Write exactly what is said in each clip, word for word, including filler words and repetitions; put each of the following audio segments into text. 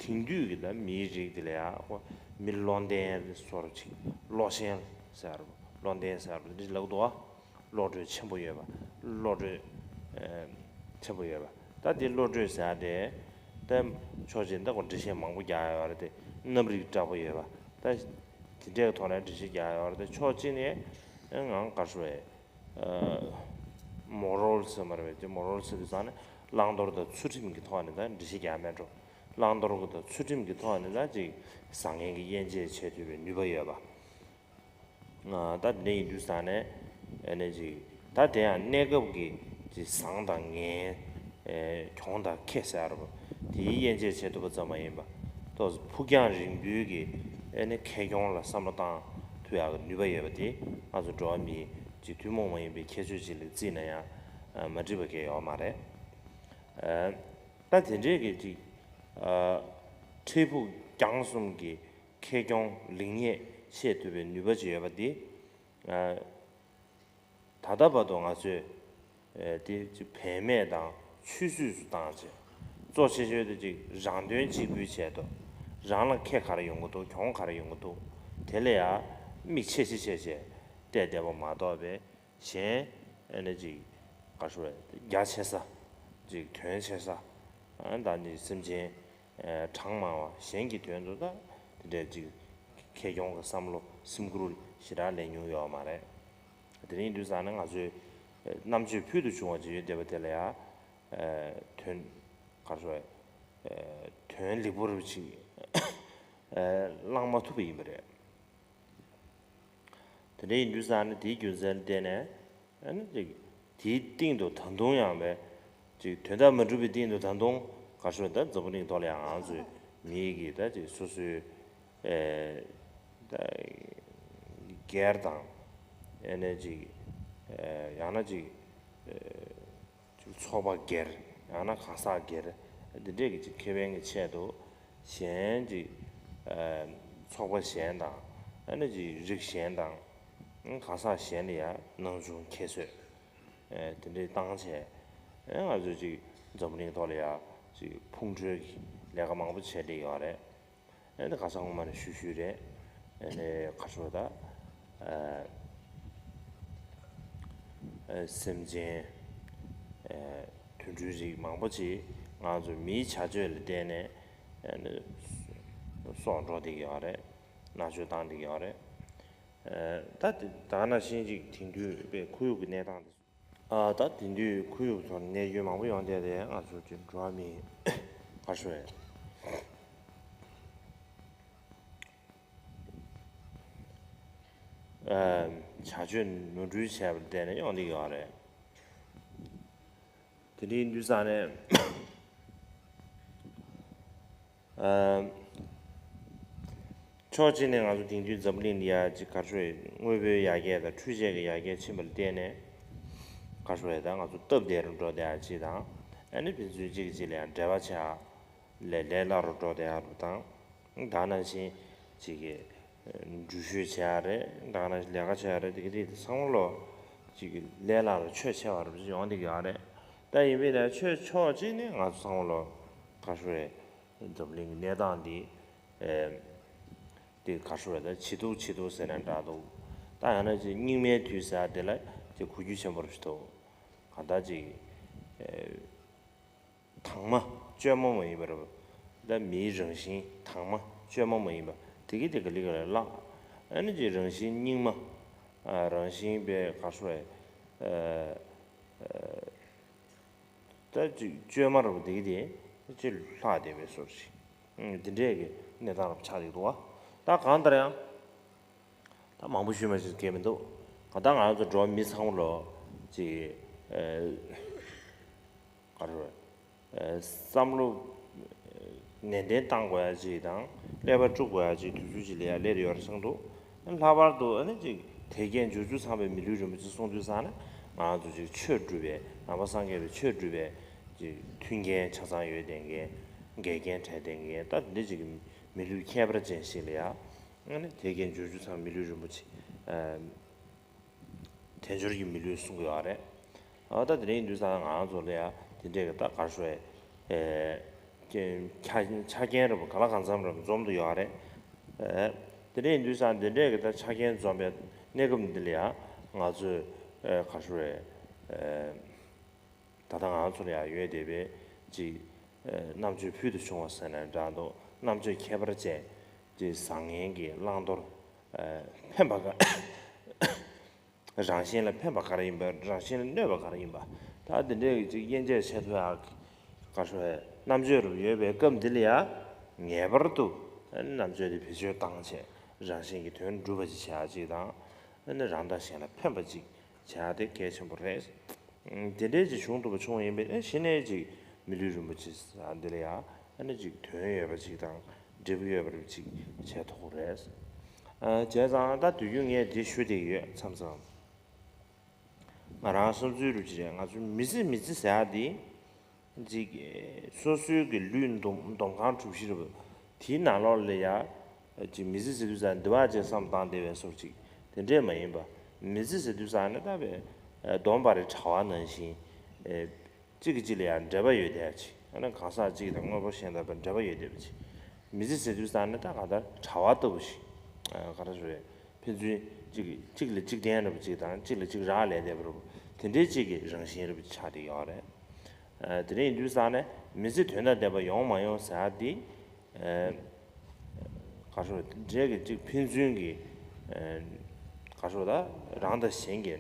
དེང་དུས་ཀྱི་ད་མིའི་རིགས་དེ་ལ་ཡང་མི་བློ་ལྡན་སོར་ཅིག་བློ་ཞན་ཟེར་བ། བློ་ལྡན་ཟེར་བ་འདི་ལབ་འདུག་བ། བློ་གྲོས་ཆེན་པོ་ཡོད་པ། བློ་གྲོས་ཆེན་པོ་ཡོད་པ། ད་དེ་བློ་གྲོས་ཟེར་དེ་ད་ཕྱོགས་གཅིག་ད་ཁོ་འགྲེལ་བཤད་མང་པོ་རྒྱག་ཡོད་རེད། དེ་རྣམ་རིག་དྲག་པོ་ཡོད་པ། ད་དེ་འདྲའི་ཐོག་ནས་འགྲེལ་བཤད་རྒྱག་ཡོད་རེད། དེ་ཕྱོགས་གཅིག་ནས་ང་ག་རེ་ཟེར། མོ་རལ་ཟེར་མ་རེད་པས། དེ་མོ་རལ་ཟེར་དུས་ཙང་ནས་བླང་དོར་དང་ཚུལ་ཁྲིམས་ཀྱི་ཐོག་ནས་ད་འགྲེལ་བཤད་རྒྱག་མེད་འགྲོ། བླང་དོར་གྱི་དང་ཚུལ་ཁྲིམས་ཀྱི་ཐོག་ནས་ད་ཅིག་བཟང་ངན་གྱི་དབྱེ་འབྱེད་བྱེད་ཐུབ་པའི་ནུས་པ་ཡོད་པ། ད་དེ་འདྲ་ཡིན་དུས་ཙང་ནས་ཨ་ནི་ཅིག་ད་དེ་ཡང་གནས་སྐབས་ཀྱི་ཅིག་བཟང་དང་ངན། གྱོང་དང་ཁེ་ཟེར་བ། དེའི་དབྱེ་འབྱེད་བྱེད་ཐུབ་པ་ཙམ་མ་ཡིན་པ། ཏོག་ཙམ་ཕུགས་རྒྱང་རིང་པོའི་གི་ཨ་ནི་ཁེ་གྱོང་ལ་བསམ་བློ་བཏང་ཐུབ་ཡག་གི་ནུས་པ་ཡོད་པ་དེ་ང་ཚོ་འགྲོ་བ་མིའི་ཅིག་ཐུན་མོང་མ་ཡིན་པའི་ཁྱད་ཆོས་ཅིག་ལ་བརྩིས་ན་ཡང་མ་འགྲིག་པ་གང་ཡང་ཡོད་མ་རེད། ད་དེ་འདྲའི་གི་ཅིག་འཕྲལ་ཕུགས་རྒྱང་གསུམ་གྱི་ཁེ་གྱོང་ལེགས་ཉེས་ཤེས་ཐུབ་པའི་ནུས་པ་ཅིག་ཡོད་པ་དེ། ད་ལྟ་བར་དུ་ང་ཚོས་དེ་བེད་མེད་དང་ཆུད་ཟོས་སུ་བཏང་བྱས། གཙོ་ཆེ་ཤོས་དེ་ཅིག་རང་དོན་གཅིག་པུའི་ཆེད་དུ། རང་ལ་ཁེ་ག་རེ་ཡོང་གི་འདུག་གྱོང་ག་རེ་ཡོང་གི་འདུག་དེ་ལ་ཡང་མིག་ཆེ་ཆེ་བྱས་བྱས་བལྟས་བསྡད་པ་མ་གཏོགས་པའི་གཞན་ཨ་ནི་ཅིག་ག་རེ་ཟེར། རྒྱ་ཆེ་ས་ཅིག་དོན་ཆེ་ས། ཨ་ད་ནི་སེམས་ཅན་གྲངས་མང་བ་གཞན་གྱི་དོན་དུ་ད་དེ་འདྲའི་ཅིག་ཁེ་གྱོང་གི་བསམ་བློ་སེམས་ཁུར་ཞེ་དྲག་ལེན་མྱོང་ཡོད་མ་རེད། དེ་རིང་དུས་ཙང་ནས་ང་ཚོའི་རྣམ་དཔྱོད་ཕུལ་དུ་བྱུང་བ་ཅིག་ཡོད་བསྡད་པ་དེ་ལ་ཡང་དོན་ག་རེ་ཟེར། དོན་ལེགས་པོ་རུ་ཅིག་བླང་མ་ཐུབ་པ་ཡིན་པ་རེད། དེ་འདྲ་ཡིན་དུས་ཙང་ནས་དེའི་རྒྱུ་མཚན་ལ་བརྟེན་ནས་ཨ་ནི་ཅིག་དེའི་སྟེང་དུ་ད་དུང་ཡང་བས་ཅིག་དོན་དག་མ་འགྲུབ་པའི་སྟེང་དུ་ད་དུང་ག་རེ་ཟེར། ད་འཛམ་བུ་གླིང་ཐོག་ལ་ཡང་ང་ཚོའི་མིའི་གི་ད་ཅིག་སོ་སོའི་ཨེ་ད་སྒེར་དང་ཨ་ནི་ཅིག་ཨེ་ཡང་ན་ཅིག་ཨེ། ཚོགས་པ་སྒེར། ཡང་ན་གང་ཟག་སྒེར། འདི་འདྲས་ཀྱི་ཅིག་ཁེ་ཕན་གྱི་ཆེད་དུ་གཞན་གྱི་ཚོགས་པ་གཞན་དང་ཨ་ནི་ཅིག་རིགས་གཞན་དང་གང་ཟག་གཞན་ལ་ཡང་སྣང་ཆུང་ཁྱད་གསོད་དེ་འདྲས་བཏང་བྱས། ང་ཚོས་ཅིག་འཛམ་བུ་གླིང་ཐོག་ལ་ཡང་ཅིག་ཕུང་ཁྲོལ་གྱི་ལས་ཀ་མང་པོ་བྱས་བསྡད་ཡོད་རེད། ཨ་ནི་ཁ་སང་སྔོན་མ་ནས་ཞུས་ཞུས་རེད། ཨ་ནི་ཁ་ཤོ་ད་ཨ་ཨ་སེམས་ཅན་ཨ་དུད་འགྲོའི་རིགས་མང་པོ་ཅིག་ང་ཚོ་མིའི་བྱ་སྤྱོད་ལ་བརྟེན་ནས་ཨ་ནི་སྲོག་འགྲོ་བསྡད་ཀྱི་ཡོད་རེད། མནར་གཅོད་བཏང་བསྡད་ཀྱི་ཡོད་རེད། ཨ་ད་དེ་ད་ག་ནང་བཞིན་ཅིག་དེང་དུས་པའི་ཁོར་ཡུག་གི་གནས་སྟངས་དེ། ཨ་ད་དེང་དུས་ཁོར་ཡུག་ཐོག་གནས་ཚུལ་མང་པོ་ཡོང་བསྡད་དེ། ང་ཚོ་ཅིག་འགྲོ་བ་མིའི་ག་རེ་ཟེར། ཨ་བྱ་སྤྱོད་ནོར་འཁྲུལ་བྱས་པ་ལ་བརྟེན་ནས་ཡོང་བསྡད་ཡོད་རེད། དེ་འདྲའི་དུས་ཙང་ནས་ཨ་ཕྱོགས་གཅིག་ནས་ང་ཚོ་དེང་དུས་འཛམ་བུ་གླིང་འདི་ཡ་ཅིག་ག་རེ་ཟེར། དངོས་པོའི་ཡར་རྒྱས་དང་འཕྲུལ་ཆས་ཀྱི་ཡར་རྒྱས་ཕྱིན་པ་ལ་བརྟེན་ནས་ག་རེ་ཟེར། ད་ང་ཚོ་སྟབས་བདེ་རུ་འགྲོ་བསྡད་ཡ་ཅིག་དང་། ཨ་ནི་ཕན་ཚུན་གཅིག་གིས་གཅིག་ལ་ཡང་འབྲེལ་བ་བྱེད་ཡ་ལས་ལས་སླ་རུ་འགྲོ་བསྡད་ཡ་རུ་དང་། ད་ནང་བཞིན་ཅིག་གི་འགྲུལ་བཞུད་བྱེད་ཡ་རེད། ད་ནང་བཞིན་ལས་ཀ་བྱེད་ཡ་རེད། དེ་གི་དེ་ཚང་མ་ལོ་ཅིག་གི་ལས་སླ་རུ་ཆོད་ཆེ་བ་རུ་ཡོང་བསྡད་ཀྱི་ཡོད་རེད། ད་ཡིན་པས་ན་ཆོས་ཕྱོགས་གཅིག་ནས་ང་ཚོ་ཚང་མ་ལོ་ག་རེ་ཟེར། འཛམ་གླིང་གི་གནས་སྟངས་འདི་ཨེ་འདི་ག་རེ་ཟེར། ད་ཇེ་སྡུག་ཇེ་སྡུག་ཟེར་ན་འདྲ་འདུག་ད་ཡང་ན་ཅིག་སྙིགས་མའི་དུས་ཟེར་ཡ་དེ་ལ་ཅིག་གོ་རྒྱུ་ཆེན་པོ་རུ་ཞིག་འདུག་གང་ལྟར་ཅིག་ཨེ། དྭངས་མ་བཅོས་མ་མ་ཡིན་པར། ད་མིའི་རང་བཞིན་དྭངས་མ་བཅོས་མ་མ་ཡིན་པ་དེ་གི་དེ་ག་ལེ་ག་ལེ་བརླག་ཨ་ནི་ཅིག་རང་བཞིན་སྙིགས་མ། ཨ་རང་བཞིན་པའི་ག་རེ་ཟེར། ཨ་ད་ཅིག་བཅོས་མ་རུ་དེ་གི་དེ་ཅིག་ལྷག་བསྡད་པའི་བཟོ་ཞིག་ཨ་དེ་འདྲས་ཀྱི་གནས་སྟངས་རུ་ཆགས་བསྡད་འདུག་བ། ད་གང་ལྟར་ཡང་། ད་མང་པོ་ཞུས་མ་ཞུས་སྐད་མི་འདུག་གང་ལྟར་ང་ཚོ་འགྲོ་བ་མི་ཚང་མ་ལོ་ཅིག་ཨེ་ག་རེ་ཟེར། བསམ་བློ་ནན་ཏན་བཏང་དགོས་ཡ་ཅིག་དང་། ཀླད་པ་དཀྲུག་དགོས་ཡ་ཅིག་དུས་ཚོད་ཅིག་ལ་ཡ་སླེབས་ཡོད་རེད་བསམ་འདུག་ལྷག་པར་དུ་ཨ་ནི་ཅིག་དལ་བརྒྱད་འབྱོར་བཅུ་ཚང་བའི་མི་ལུས་རིན་པོ་ཆེ་གསུང་དུས་ཙང་ནས་ང་ཚོ་ཅིག་ཆོས་སྒྲུབ་པའི། ནང་པ་སངས་རྒྱས་པའི་ཆོས་སྒྲུབ་པའི་ཅིག་མཐུན་རྐྱེན་ཆ་ཚང་ཡོད་བསྡད་མཁན། འགལ་རྐྱེན་བྲལ་བསྡད་མཁན། ད་འདི་ཅིག་མི་ལུས་ཁྱད་པར་ཅན་ཞིག་ལ་ཡ། ཨ་ནི་དལ་བརྒྱད་འབྱོར་བཅུ་ཚང་མི་ལུས་རིན་པོ་ཆེ། ཨ་དལ་འབྱོར་གྱི་མི་ལུས་གསུང་གི་ཡོད་རེད། ཨ་ད་དེ་འདྲ་ཡིན་དུས་ཙང་ང་རང་ཚོ་ལ་ཡ་དེ་འདྲས་ཀྱི་ད་ག་རེ་ཟེར། ཨེ་ ཆ་རྐྱེན་རེད་པ། ག་ལ་གང་འཚམ་རེད་པ། འཛོམས་དུ་ཡོད་རེད། དེ་འདྲ་ཡིན་དུས་ཙང་དེ་འདྲས་ཀྱི་ད་ཆ་རྐྱེན་འཛོམས་པའི་གནས་སྐབས་འདི་ལ་ཡང་ང་ཚོས་ག་རེ་ཟེར་རེད། ད་ལྟ་ང་ཚོ་ལ་ཡང་ཡོད་བསྡད་པའི་ཅིག་རྣམ་དཔྱོད་ཕུལ་དུ་བྱུང་བ་ཟེར་ན་འདྲ་འདུག་རྣམ་དཔྱོད་ཁྱད་པར་ཅན་ཅིག་བཟང་ངན་གྱི་བླང་དོར། ཕན་པ་ག་རང་བཞིན་ལ་ཕན་པ་ག་རེ་ཡིན་པ། རང་བཞིན་ལ་གནོད་པ་ག་རེ་ཡིན་པ། ད་འདི་འདྲའི་ཅིག་དབྱེ་འབྱེད་བྱེད་ཐུབ་ཡག་ག་རེ་ཟེར་རྣམ་དཔྱོད་རུ་ཡོད་པའི་སྐབས་འདི་ལ་ཡང་ངེས་པར་དུ་རྣམ་དཔྱོད་དེ་བེད་སྤྱོད་བཏང་བྱས་རང་བཞིན་གྱི་དོན་སྒྲུབ་པ་ཅིག་བྱེད་ཡག་ཅིག་དང་། རང་དང་གཞན་ལ་ཕན་པ་ཅིག་བྱེད་ཡག་དེ་གལ་ཆེན་པོ་རེད། དེ་འདྲའི་ཅིག་བྱུང་ཐུབ་པ་བྱུང་ཡིན་པས་ཨེ་གཞི་ནས་ཅིག་མི་ལུས་རིན་པོ་ཆེ་ཟེར་འདི་ལ་ཡང་ཨ་ནི་ཅིག་དོན་ཡོད་པ་ཅིག་དང་འབྲས་བུ་ཡོད་པ་རུ་ཅིག་བྱེད་ཐུབ་ཀྱི་རེད། བྱས་ཙང་ད་དུས་རྒྱུན་ངས་འདི་ཞུ་བསྡད་ཀྱི་ཡོད་མཚམས་མཚམས། ང་རང་བསམ་ཚུལ་རུ་ཅིག་རེད། ང་ཚོ་མི་ཚེ་མི་ཚེ་ཟེར་ཡག་འདི་ཅིག་སོ་སོའི་གི་ལུས་འདོམ་འདོམ་ཁང་གྲུ་བཞི་རུ་དེའི་ནང་ལོགས་ལ་ཡང་ཅིག་མི་ཚེ་ཟེར་དུས་ཙང་འདི་བ་ཅིག་བསམ་བཏང་བསྡད་པའི་བཟོ་ཅིག་དེ་འདྲས་མ་ཡིན་པ། མི་ཚེ་ཟེར་དུས་ཙང་ནི་ད་བའི་སྡོམ་པ་རེ་གྲྭ་བ་ནང་བཞིན། གཅིག་གིས་གཅིག་ལ་ཡང་འབྲེལ་བ་ཡོད་བསྡད་ཅིག་ཨ་ནི་གང་ཟག་གཅིག་དང་དངོས་པོ་གཞན་དག་དང་འབྲེལ་བ་ཡོད་བསྡད་པ་ཅིག་མི་ཚེ་ཟེར་དུས་ཙང་ནི་ད་གང་ལྟར་གྲྭ་བ་ལྟ་བུ་ཞིག་ག་རེ་ཟེར་རེད། ཕན་ཚུན་གཅིག་གཅིག་ལ་གཅིག་བརྟེན་རེད་པ་ཅིག་དང་གཅིག་ལ་གཅིག་རག་ལས་བསྡད་པ་རེད་པ། དེ་འདྲའི་གཅིག་གི་རང་བཞིན་རེད་པ་ཆགས་བསྡད་ཡོད་རེད། དེ་འདྲ་ཡིན་དུས་ཙང་ནས་མི་ཚེ་དོན་དང་ལྡན་པ་ཡོང་མ་ཡོང་ཟེར་ཡག་འདི་ག་རེ་ཟེར་འདྲ་གི་གཅིག་ཕན་ཚུན་གྱི་ག་རེ་ཟེར་ད་རང་དང་གཞན་གྱི་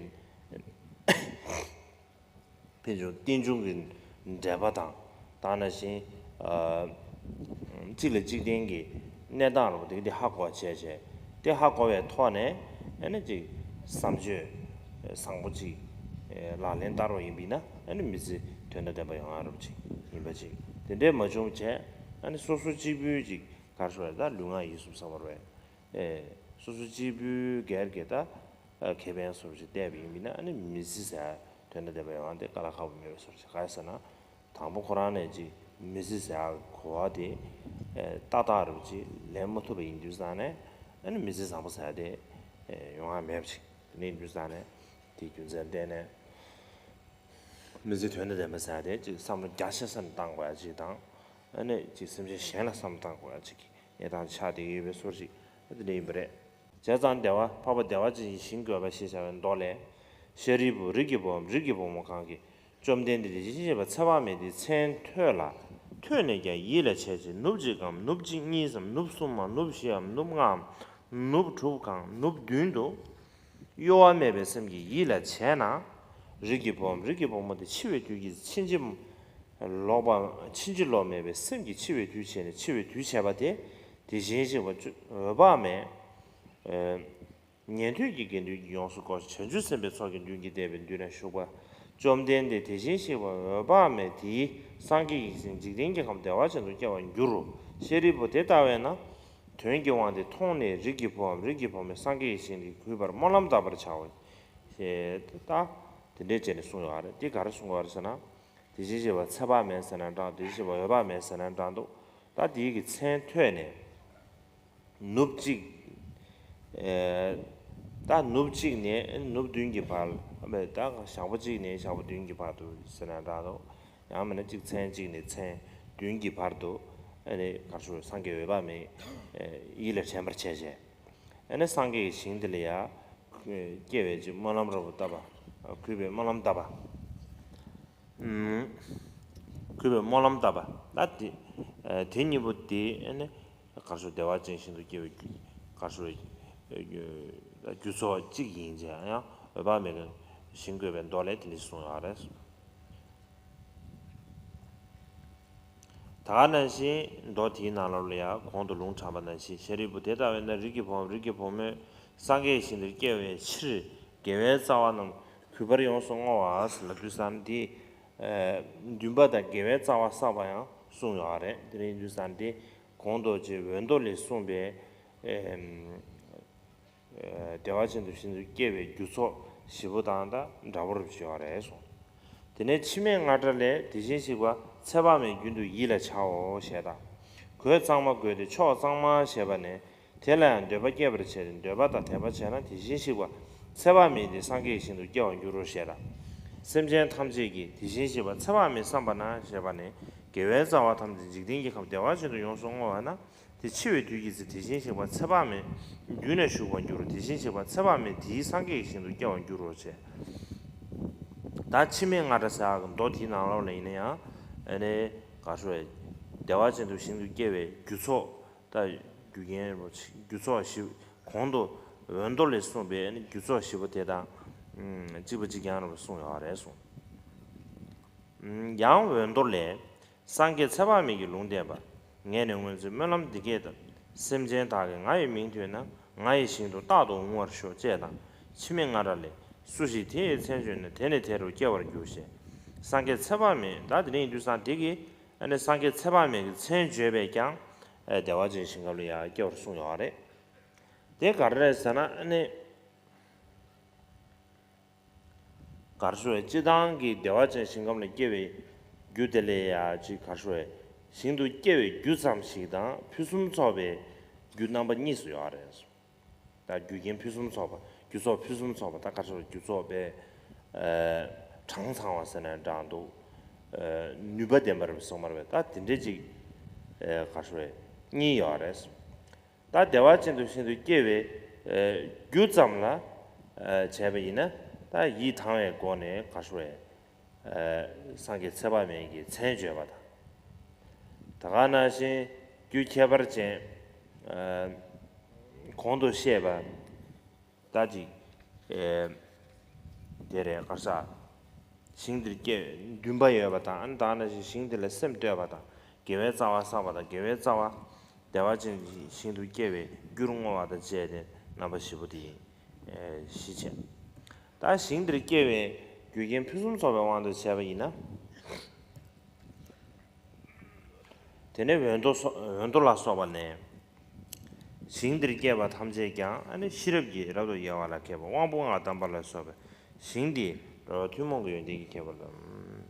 ཕན་ཚུན་རྟེན་འབྱུང་གི་འབྲེལ་བ་དང་། ད་ནང་བཞིན་གཅིག་ལ་གཅིག་བརྟེན་གྱི་གནས་སྟངས་རེད་པ། དེ་འདི་ཧ་གོ་བྱས་བྱས་དེ་ཧ་གོ་བའི་ཐོག་ནས་ཨ་ནི་ཅིག་བསམ་སྤྱོད་བཟང་པོ་ཅིག་ལག་ལེན་བསྟར་བ་ཡིན་པ་ཡིན་ན་ཨ་ནི་མི་ཚེ་དོན་དང་ལྡན་པ་ཡོང་ཡག་རེད་པ་ཅིག་ཡིན་པ་ཅིག་དེ་འདྲས་མ་བྱུང་བྱས་ཨ་ནི་སོ་སོ་གཅིག་པུའི་ཅིག་ག་རེ་ཟེར་ད་ལུས་ངག་ཡིད་གསུམ་ཟེར་བ་རེད། ཨེ། སོ་སོ་གཅིག་པུའི་སྒེར་གྱི་ད་ཨ་ཁེ་ཕན་སོར་ཞིག་བལྟས་པ་ཡིན་པ་ཡིན་ན་ཨ་ནི་མི་ཚེ་ཟེར་ཡག་དོན་དང་ལྡན་པ་ཡོང་ཡག་དེ་དཀའ་ལས་ཁག་པོ་མེད་པའི་སོར་ཞིག་ག་རེ་ཟེར་ན། དང་པོ་ཁོ་རང་ནས་ཅིག་མི་ཚེ་ཟེར་ཡག་གོ་བ་དེ་ཨེ་ཏག་ཏག་རུ་ཅིག་ལེན་མ་ཐུབ་པ་ཡིན་དུས་ཙང་ནས་ཨ་ནི་མི་ཚེ་བཟང་པོ་ཟེར་ཡག་དེ་ཨེ་ཡོང་ཡག་མེད་པ་ཅིག་དེ་འདྲ་ཡིན་དུས་ཙང་ནས་དེའི་རྒྱུ་མཚན་བརྟེན་ནས། མི་ཚེ་དོན་དང་ལྡན་པ་ཟེར་ཡག་དེ་ཅིག་བསམ་བློ་རྒྱ་ཆེ་ས་ནས་བཏང་དགོས་ཡག་ཅིག་དང་། ཨ་ནི་ཅིག་སེམས་ཅན་གཞན་ལ་བསམ་བློ་བཏང་དགོས་ཡག་ཅིག་གི་གནས་སྟངས་ཆགས་བསྡད་ཡོད་པའི་སོར་ཅིག་ཨ་དེ་འདྲ་ཡིན་པ་རེད། བྱས་ཙང་བདེ་བ་འཕགས་པ་བདེ་བ་ཅན་ཞིང་བཀོད་པ་ཞེས་བྱ་བའི་མདོ་ལས། ཤཱ་རིའི་བུ། རིགས་ཀྱི་བུའམ་རིགས་ཀྱི་བུ་མོ་གང་གིས། བཅོམ་ལྡན་འདས་དེ་བཞིན་གཤེགས་པ་ཚེ་དཔག་མེད་དེའི་མཚན་ཐོས་ལ། ཐོས་ནས་ཀྱང་ཡིད་ལ་བྱས་ཏེ་ནུབ་གཅིག་གམ་ནུབ་གཅིག་གཉིས་སམ་ནུབ་གསུམ་མམ་ནུབ་བཞི་འམ་ནུབ་ལྔའམ་ནུབ་དྲུག་གམ་ནུབ་བདུན་དུ། གཡོ་བ་མེད་པའི་སེམས་ཀྱིས་ཡིད་ལ་བྱས་ན། རིགས་ཀྱི་བུའམ་རིགས་ཀྱི་བུ་མོ་དེ་འཆི་བའི་དུས་ཀྱི་ཕྱིན་ཅི་ལོག་པ་ཕྱིན་ཅི་ལོག་མེད་པའི་སེམས་ཀྱིས་འཆི་བའི་དུས་བྱས་ནས་འཆི་བའི་དུས་བྱས་པ་དེ། དེ་བཞིན་གཤེགས་པ་འོད་དཔག་མེད། ཉན་ཐོས་ཀྱི་དགེ་འདུན་གྱིས་ཡོངས་སུ་བསྐོར་ཞིང་བྱང་ཆུབ་སེམས་དཔའི་ཚོགས་ཀྱིས་མདུན་གྱིས་བདས་པའི་མདུན་ན་བཞུགས་པ། བཅོམ་ལྡན་འདས་དེ་བཞིན་གཤེགས་པ་འོད་དཔག་མེད་དེས་སངས་རྒྱས་ཀྱི་ཞིང་འཇིག་རྟེན་གྱི་ཁམས་བདེ་བ་ཅན་དུ་སྐྱེ་བར་འགྱུར་རོ། ཤཱ་རིའི་བུ་དེ་ལྟ་བས་ན། དོན་གྱི་དབང་དེ་མཐོང་ནས་རིགས་ཀྱི་བུའམ་རིགས་ཀྱི་བུ་མོས་སངས་རྒྱས་ཀྱི་ཞིང་དེ་གུས་པར་སྨོན་ལམ་བཏབ་པར་བྱའོ། ཞེས་ད་དེ་འདྲའི་བྱས་ནས་གསུངས་ཡོད་རེད། འདི་ག་རེ་གསུངས་ཡོད་རེད་ཟེར་ན། དེ་བཞིན་གཤེགས་པ་ཚེ་དཔག་མེད་ཟེར་ན་འདྲ་འདུག་དེ་བཞིན་གཤེགས་པ་འོད་དཔག་མེད་ཟེར་ན་འདྲ་འདུག་ད་དེའི་གི་མཚན་ཐོས་ནས། ནུབ་གཅིག་ཨེ། ད་ནུབ་གཅིག་ནས་ནུབ་བདུན་གྱི་བར། ད་ཞག་པོ་གཅིག་ནས་ཞག་པོ་བདུན་གྱི་བར་དུ་ཟེར་ན་འདྲ་འདུག་ཡང་མིན་ན་གཅིག་མཚན་གཅིག་ནས་མཚན་བདུན་གྱི་བར་དུ། ཨ་ནི་ག་རེ་ཟེར་སངས་རྒྱས་འོད་དཔག་མེད་ཡིད་ལ་དྲན་པར་བྱས་བྱས། ཨ་ནི་སངས་རྒྱས་ཀྱི་ཞིང་དེ་ལ་ཡང་སྐྱེ་བའི་ཅིག་སྨོན་ལམ་རབ་ཏུ་བཏབ་པ། གུས་པའི་སྨོན་ལམ་བཏབ་པ། གུས་པའི་སྨོན་ལམ་བཏབ་པ། ད་དེ་དེ་གཉིས་པོ་དེ་ཨ་ནི་ག་རེ་ཟེར་བདེ་བ་ཅན་ཞིང་དུ་སྐྱེ་བའི་རྒྱུ་ག་རེ་ཟེར་རྒྱུ་ཚོགས་གཅིག་ཡིན་ཅེས་ཡང་འོད་དཔག་མེད་ཀྱི་ཞིང་བཀོད་པའི་མདོ་ལས་དེ་འདྲ་གསུངས་ཡོད་རེད། ད་ག་ནང་བཞིན་མདོ་དེའི་ནང་ལོགས་ལ་ཡང་གོང་དུ་ལུང་དྲངས་པ་ནང་བཞིན་ཤཱ་རིའི་བུ་དེ་ལྟ་བས་ན་རིགས་ཀྱི་བུའམ་རིགས་ཀྱི་བུ་མོས་སངས་རྒྱས་ཞིང་དུ་སྐྱེ་བའི་ཕྱིར་དགེ་བའི་རྩ་བ་རྣམས་གུས་པར་ཡོངས་སུ་བསྔོ་བ་ལབ་དུས་ཙང་དེ། འདུན་པ་དང་དགེ་བའི་རྩ་བ་བསགས་པ་ཡང་གསུངས་ཡོད་རེད། དེ་ཡིན་དུས་ཙང་དེ་གོང་དུ་ཅིག་འོད་མདོ་ལས་གསུངས་པའི། བདེ་བ་ཅན་དུ་ཞིང་དུ་སྐྱེ་བའི་རྒྱུ་ཚོགས་བཞི་པོ་དང་ད་འདྲ་པོ་རུ་བྱས་པ་རེད་གསུངས། དེ་ནས་འཆི་མེད་རྔ་སྒྲ་ལས་དེ་བཞིན་གཤེགས་པ་ཚེ་དཔག་མེད་རྒྱུན་དུ་ཡིད་ལ་བྱའོ་ཞེས་དང་། གོས་གཙང་མ་བགོས་ཏེ་ཕྱོགས་གཙང་མར་ཞེས་པ་ནས་དེ་ལ་ཡང་འདོད་པ་སྐྱེད་པར་བྱས་ཏེ་འདོད་པ་དང་དད་པ་བྱས་ན་དེ་བཞིན་གཤེགས་པ་ཚེ་དཔག་མེད་དེ་སངས་རྒྱས་ཀྱི་ཞིང་དུ་སྐྱེ་བར་འགྱུར་རོ་ཞེས་དང་། སེམས་ཅན་ཐམས་ཅད་ཀྱིས་དེ་བཞིན་གཤེགས་པ་ཚེ་དཔག་མེད་བསམ་པ་ན་ཞེས་པ་ནས་ དགེ་བའི་རྩ་བ་ཐམས་ཅད་འཇིག་རྟེན་གྱི་ཁམས་བདེ་བ་ཅན་དུ་ཡོངས་སུ་བསྔོ་བ་ན། དེ་འཆི་བའི་དུས་ཀྱི་ཚེ་དེ་བཞིན་གཤེགས་པ་ཚེ་དཔག་མེད་རྒྱུད་ནས་ཞུགས་པར་འགྱུར་རོ། དེ་བཞིན་གཤེགས་པ་ཚེ་དཔག་མེད་དེའི་སངས་རྒྱས་ཀྱི་ཞིང་དུ་སྐྱེ་བར་འགྱུར་རོ་ཞེས། ད་འཆི་མེད་རྔ་སྒྲ་ཟེར་ཡག་གི་མདོ་དེའི་ནང་ལོགས་ལ་ཡིན་ན་ཡང་ཨ་ནི་ག་ཞུ་བའི་བདེ་བ་ཅན་དུ་ཞིང་དུ་སྐྱེ་བའི་རྒྱུ་ཚོགས། ད་རྒྱུ་རྐྱེན་རོ་རྒྱུ་ཚོགས་བཞི། གོང་དུ་འོད་མདོ་ལས་གསུངས་པའི་རྒྱུ་ཚོགས་བཞི་པོ་དེ་དང་གཅིག་པ་གཅིག་རྐྱང་རེད་པ་གསུངས་ཡོད་རེད་གསུངས། ཡང་འོད་མདོ་ལས། སངས་རྒྱས་ཚེ་དཔག་མེད་ཀྱི་ལུང་བསྟན་པ། ངས་ནི་སྔོན་ཚེ་སྨོན་ལམ་འདི་སྐད་བཏབ། སེམས་ཅན་དག་གིས་ང་ཡི་མིང་ཐོས་ན་ང་ཡི་ཞིང་དུ་རྟག་ཏུ་འོང་བར་ཤོག་ཅེས་དང་། འཆི་མེད་རྔ་སྒྲ་ལས། སུ་ཞིག་དེ་ཡི་མཚན་བརྗོད་ན་དེ་ནི་དེ་རུ་སྐྱེ་བར་འགྱུར་ཞེས། སངས་རྒྱས་ཚེ་དཔག་མེད་ད་དེ་རིང་དུས་སང་དེ་གིས་ཨ་ནི་སངས་རྒྱས་ཚེ་དཔག་མེད་ཀྱི་མཚན་བརྗོད་པས་ཀྱང་ཨ་བདེ་བ་ཅན་ཞིང་ཁམས་ལ་ཡང་སྐྱེ་བར་གསུངས་ཡོད་རེད། དེ་ག་རེ་རེད་ཟེར་ན་ཨ་ནི། ག་རེ་ཞུ་བའི་སྤྱིར་བཏང་གི་བདེ་བ་ཅན་ཞིང་ཁམས་ལ་སྐྱེ་བའི་རྒྱུ་དེ་ལས་ཡ་ཅིག་ག་རེ་ཞུ་བའི་ཞིང་དུ་སྐྱེ་བའི་རྒྱུ་ཙམ་ཞིག་དང་ཕུན་སུམ་ཚོགས་པའི་རྒྱུ་རྣམ་པ་གཉིས་སུ་ཡོད་རེད། ད་རྒྱུ་རྐྱེན་ཕུན་སུམ་ཚོགས་པ་རྒྱུ་ཚོགས་ཕུན་སུམ་ཚོགས་པ་ད་ག་རེ་ཞུ་བའི་རྒྱུ་ཚོགས་པའི་གྲངས་ཚང་བ་ཟེར་ནའང་འདྲ་འདུག་ནུས་པ་ལྡན་པ་རེད་པས་གསུངས་པ་རེད་པས། ད་དེ་འདྲའི་ཅིག་ག་རེ་ཞུ་བའི་གཉིས་ཡོད་རེད། ད་བདེ་བ་ཅན་དུ་ཤིན་ཏུ་སྐྱེ་བའི་རྒྱུ་ཙམ་ལ་བྱས་པ་ཡིན་ན་ད་ཡིད་དང་བའི་སྒོ་ནས་ག་ཞུ་བའི་སངས་རྒྱས་ཚེ་དཔག་མེད་ཀྱི་མཚན་བརྗོད་པ་དང་། ད་ག་ནང་བཞིན་རྒྱུ་ཁྱད་པར་ཅན་གོང་དུ་བཤད་པ། ད་ཅིག་ཨེ། དེ་རེད་ག་ས། ཞིང་འདིར་སྐྱེ་འདུན་པ་ཡོད་པ་དང་ཨ་ནི་ད་ནང་བཞིན་ཞིང་འདི་ལ་སེམས་གཏོད་པ་དང་དགེ་བའི་རྩ་བ་བསགས་པ་དང་དགེ་བའི་རྩ་བ། བདེ་བ་ཅན་ཞིང་དུ་སྐྱེ་བའི་རྒྱུར་བསྔོ་བ་དང་བཅས་ཏེ་རྣམ་པ་བཞི་པོ་དེ་ཡིན། ཨེ་བཞི་བྱས། ད་ཞིང་འདིར་སྐྱེ་བའི་རྒྱུ་རྐྱེན་ཕུན་སུམ་ཚོགས་པའི་དབང་དུ་བྱས་པ་ཡིན་ན། དེ་ནས་འོད་མདོ་སོ་འོད་མདོ་ལ་སོགས་པ་ནས། ཞིང་འདིར་སྐྱེས་པ་ཐམས་ཅད་ཀྱང་ཨ་ནི་ཤེས་རབ་ཀྱི་རབ་ཏུ་དབྱེ་བ་ལ་མཁས་པ་དབང་པོ་ལྔ་དམ་པ་ལ་སོགས་པའི་ཞིང་འདིའི་འགྲོ་བ་ཐུན་མོང་གི་ཡོན་ཏན་གྱི་ཁྱད་པར་དང་།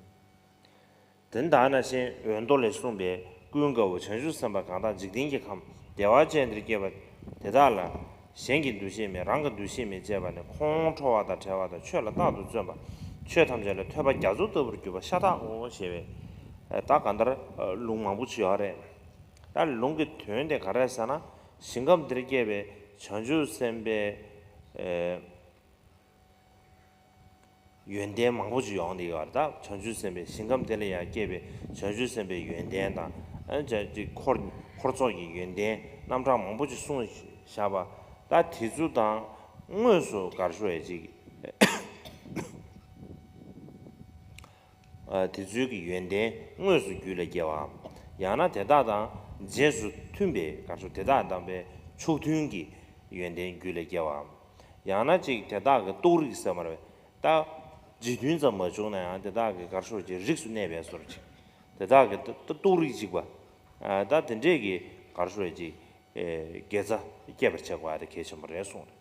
དེ་ལྟ་ན་ཞེས་འོད་མདོ་ལས་གསུངས་པའི་ཀུན་དགའ་བོ་བྱང་ཆུབ་སེམས་དཔའ་གང་དག་འཇིག་རྟེན་གྱི་ཁམས་བདེ་བ་ཅན་འདིར་སྐྱེས་པ་དེ་དག་ལ། གཞན་གྱི་འདུ་ཤེས་མེད་རང་གི་འདུ་ཤེས་མེད་ཅེས་པ་ནི་ཁོང་ཁྲོ་བ་དང་བྲལ་བ་དང་ཆོས་ལ་རྟག་ཏུ་བརྩོན་པ། ཆོས་ཐམས་ཅད་ལ་ཐོས་པ་རྒྱ་མཚོ་ལྟ་བུར་གྱུར་པ་ཤ་སྟག་གོ་ཞེས་པའི་ད་གང་ལྟར་ལུང་མང་པོ་ཅིག་ཡོད་རེད། ད་ལུང་གི་དོན་དེ་ག་རེ་ཟེར་ན་ཞིང་ཁམས་འདིར་སྐྱེས་པའི་བྱང་ཆུབ་སེམས་དཔའི་ཡོན་ཏན་མང་པོ་ཅིག་ཡོང་བསྡད་ཡོད་རེད། ད་བྱང་ཆུབ་སེམས་དཔའི་ཞིང་ཁམས་དེ་ལ་ཡང་སྐྱེས་པའི་བྱང་ཆུབ་སེམས་དཔའི་ཡོན་ཏན་དང་ཨ་ཅག་ཅིག་འཁོར་འཁོར་ཚོགས་ཀྱི་ཡོན་ཏན་རྣམ་གྲངས་མང་པོ་ཅིག་གསུངས་བཞག་པ། ད་དེ་ཚོ་དང་དངོས་སུ་ག་རེ་ཞུ་ཡ་ཅིག་ཨ་དེ་ཚོའི་གི་ཡོན་ཏན་དངོས་སུ་རྒྱུད་ལ་སྐྱེ་བའམ། ཡང་ན་དེ་དག་དང་རྗེས་སུ་མཐུན་པའི་ག་རེ་ཞུ་དེ་དག་དམ་པའི་ཕྱོགས་མཐུན་གྱི་ཡོན་ཏན་རྒྱུད་ལ་སྐྱེ་བའམ། ཡང་ན་ཅིག་དེ་དག་གི་རྟོགས་རིགས་ཟེར་མ་རེད། ད་རྗེས་མཐུན་ཙམ་མ་བྱུང་ན་ཡང་དེ་དག་གི་ག་རེ་ཞུ་ཅིག་རིགས་སུ་གནས་པའི་བཟོ་འདྲ་ཅིག་དེ་དག་གི་ད་ད་རྟོགས་རིགས་གཅིག་པ། ཨ་ད་དེ་འདྲས་ཀྱི་ག་རེ་ཞུ་ཅིག་ཨེ་དགེ་རྩ་སྐྱེད་པར་བྱེད་དགོས་པ་དེ་གལ་ཆེན་པོ་རེད་གསུངས་